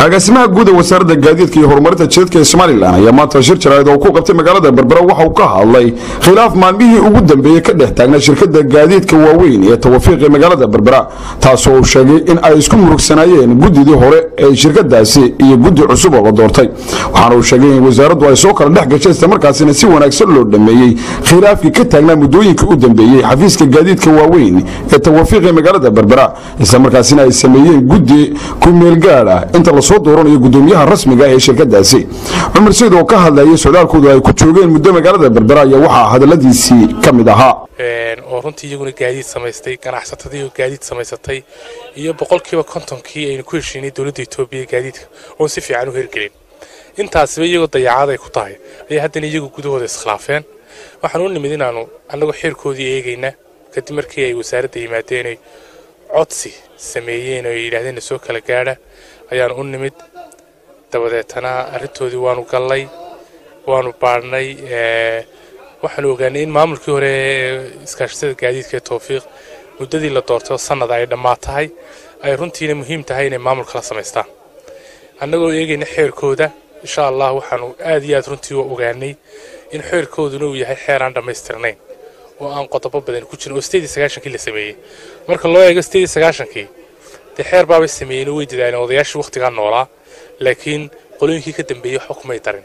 Agaasimaha guud ee Wasaaradda Gaadiidka iyo Horumarinta Jidadka ee Somalilan ayaa maanta shir jaraa'id oo ku qabtay magaalada Berbera waxa uu ka hadlay khilaaf maalmihii ugu dambeeyey ka dhex taagnaa shirkadda gaadiidka waaweyn ee Tawafiiq ee magaalada Berbera, taasoo uu sheegay in ay isku murugsanaayeen guddidii hore ee shirkadaasi iyo guddi cusub oo la doortay. Waxaana uu sheegay in wasaaraddu ay soo kala dhex gashay, islamarkaasina si wanaagsan loo dhameeyey khilaafkii ka taagnaa muddooyinka u dambeeyey xafiiska gaadiidka waaweyn ee Tawafiiq ee magaalada Berbera, islamarkaasina ay sameeyeen guddi ku meelgaad ah inta lasoo dooranayo gudoomiyaha rasmiga ah ee shirkadaasi. Cumar Sayid oo ka hadlayay socdaalkoodu ay ku joogeen muddo magaalada Berbera ayaa waxaa hadaladiisii ka mid ahaa: Oo runtii iyaguna gaadiid samaystay, ganacsatadii oo gaadiid samaysatay iyo 50%-kii aynu ku heshiinay dowladda Itoobiya gaadiidka oon si fiican u hirgelin, intaasiba iyagoo dayacaad ay ku tahay ayay haddana iyagu gudahooda iskhilaafeen. Waxaan u nimid inaanu annagu xeerkoodii eegayna, kadib markii ay wasaaradda yimaadeenay codsi sameeyeen oo ay yidhahdeen soo kala gaadha ayaanu u nimid. Dabadeetana arrintoodii waanu gallay, waanu baadhnay. Waxaanu ogaanay in maamulkii hore ee iskaashatada gaadiidka ee Towfiiq muddadii la doortay oo sanad ay dhammaad tahay, ay runtiina muhiim tahay inay maamul kala samaystaan. Annagoo eegayna xeerkooda, insha Allah, waxaanu aad iyo aad runtii u ogaanay in xeerkooduna uu yahay xeer aan dhammaystirnayn oo aan qodobo badan ku jirin oo 98-kii la sameeyey. Marka loo eego 98-kii, dee xeer baabay sameeyeen oo way dadaaleen odayaashii wakhtigaa noolaa, laakiin qolooyinkii ka dambeeyey waxba kumay darin.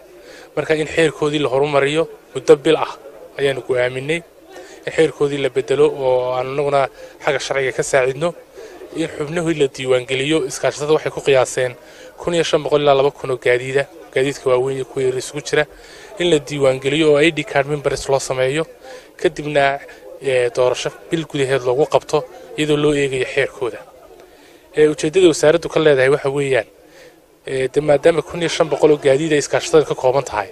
Marka in xeerkoodii la horumariyo muddo bil ah ayaanu go'aaminay, in xeerkoodii la bedelo oo aan anaguna xagga sharciga ka saacidno, in xubnahii la diiwaangeliyo. Iskaashatada waxay ku qiyaaseen 1500 ilaa 2000 oo gaadiida, gaadiidka waaweyn iyo kuwa yar isugu jira, in la diiwaangeliyo oo ID card members loo sameeyo, kadibna doorasho bil gudaheed loogu qabto iyadoo loo eegayo xeerkooda. Ujeeddada wasaaraddu ka leedahay waxa weeyaan, de maadaama 1500 oo gaadiid ay iskaashatada ka kooban tahay,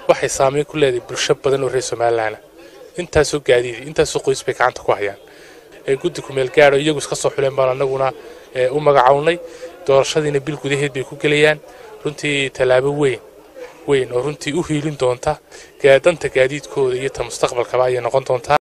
waxay saameyn ku leedahay bulsho badan oo reer Somaliland. Intaasoo gaadiid, intaasoo qoys bay gacanta ku hayaan. Guddi kumeel gaadho iyagu iska soo xuleen baan annaguna u magacawnay, doorashadiina bil gudaheed bay ku gelayaan. Runtii tallaabo weyn weyn oo runtii u hiilin doonta danta gaadiidkooda iyo ta mustaqbalkaba ayay noqon doontaa.